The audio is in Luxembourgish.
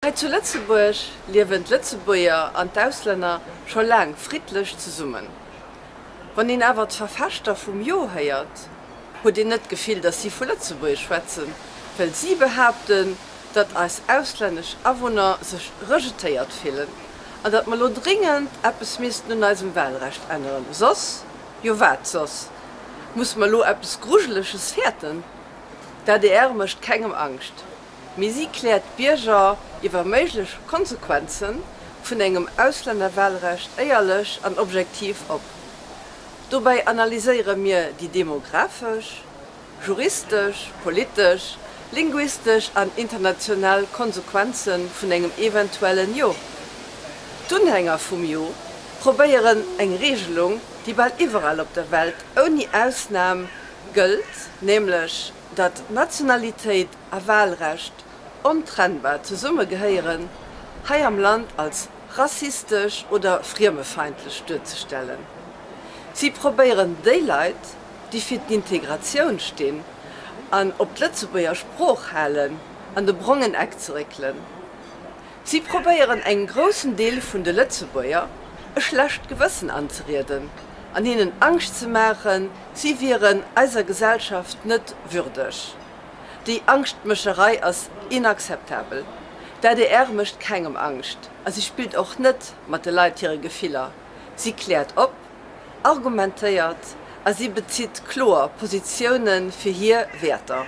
Hei zu Lëtzebuerg liewen d'Lëtzebuerger an d'Auslänner scho laang friddlech zesummen. Wann een awer d'Verfechter vum Jo héiert, huet een net d'Gefill, datt si vu Lëtzebuerg schwätzen, well si behaapten, datt eis auslännesch Awunner sech rejetéiert fillen an datt mer lo dringend eppes missten un eisem Wahlrecht änneren. Soss, jo wat soss? Musse mer lo eppes Grujeleches fäerten? D'adr mécht kengem Angscht. Mee si kläert d'Bierger iwwer méiglech Konsequenze vun engem Auslännerwahlrecht éierlech an objektiv op. Dobäi analyséiere mir déi demografesch, juristesch, politesch, linguistesch an international Konsequenze vun engem eventuellen Jo. D'Unhänger vum Jo probéieren eng Reegelung, déi bal iwwerall op der Welt ouni Ausnam gëllt, nämlech datt Nationalitéit a Wahlrecht ontrennbar zesummegehéieren, hei am Land als rassistesch oder friemefeindlech duerzestellen. Si probéieren déi Leit, déi fir d'Integratioun stinn an op d'Lëtzebuerger Sprooch halen, an de brongen Eck ze réckelen. Si probéieren engem groussen Deel vun de Lëtzebuerger e schlecht Gewëssen anzerieden an hinnen Angscht ze maachen, si wieren eiser Gesellschaft net würdeg. Déi Angschtmécherei ass inakzeptabel. D'adr mécht kengem Angscht a si spillt och net mat de Leit hire Gefiller. Si kläert op, argumentéiert a si bezitt kloer Positioune fir hir Wäerter.